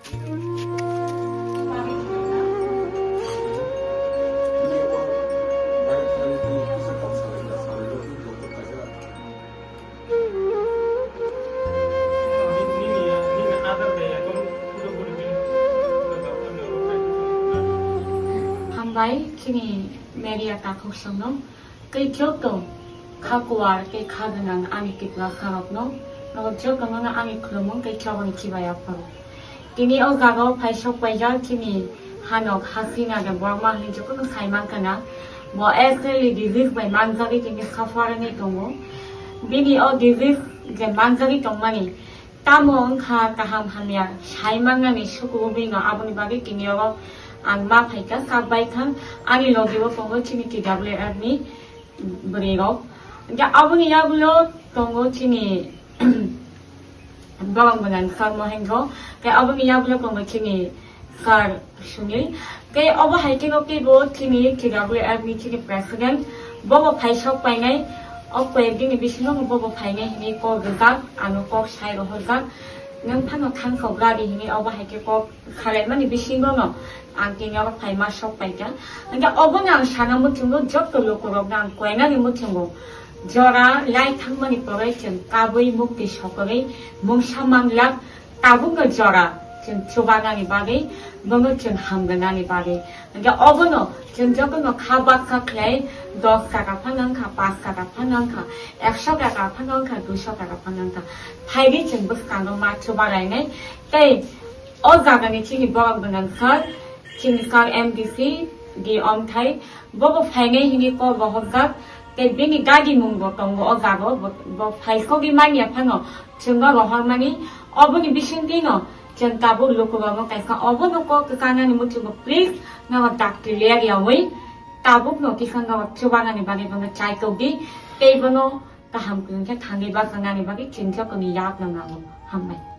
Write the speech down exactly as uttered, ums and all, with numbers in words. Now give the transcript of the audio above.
Hambai chini media takhuk songno. Tei joto kha kuar tei kha gwnang ani tikla kharokno, nogo jotono no ani khulumung tei choboni chibai aphuru. Tini o jaga o phai sok paijak chini hanok Hasina de Borma hinwi jotono sai mankha na. Bo S L E disease bai manjagwi tini suffer wngwi tongo. Bini o disease je manjagwi tongmani tamo wngkha kaham hamya sai mannani suku wngwino, aboni bagwi tini oro ang ma phaikha, sak baikha, ani logi o tongo chini T W F ni bwrwi rok. Hwnkhe aboni yagulo tongo chini borok gwnang sir Mohendro, tei aboni yagulo tongo chini sir Sunil. Tei obo hai khe no teibo chini T W F ni chini president, bobo phai sok painai, o koyek dini bisingo bobo phainai hinwi kok rijak, ano kok sai rohorjak, nwng phano thang sok radi hinwi obo hai khe kok khalaimani bisingo no ang tini oro phaima sok paikha. Hwnkhe obono ang sana muchungo, joto lukurokno ang koinani muchungo, jora lai thangmani pore chwng kabui mukti sokorwi mungsa manglak, tabukno jora chwng chubanani bagwi, bono chwng hamgwnani bagwi. Hwnkhe obono chwng jotono kha baksa khlai, dos taka phano wngkha, panch taka phano wngkha, ekso taka phano wngkha, duiso taka phano wngkha. Phaidi chwng bwskango ma chuba lainai. Tei o jagani chini borok gwnang sir, chini sir M D C, D M thai, bobo phainai hinwi kok rohorjak, tei bini dadi mung bo tongo o jaga o, bo, bo phai sogwi manya phano chwngno rohormani, oboni bisingtwi no chwng tabuk lukurokno kaisa obono kok kwchangnani muchungo please nono dakti ler yawi tabukno kisa nono chubanani bagwi bono chai tokdi, tei bono kaham kwrwng khe thangwi bachanani bagwi chwng jotono yakno nango. Hambai.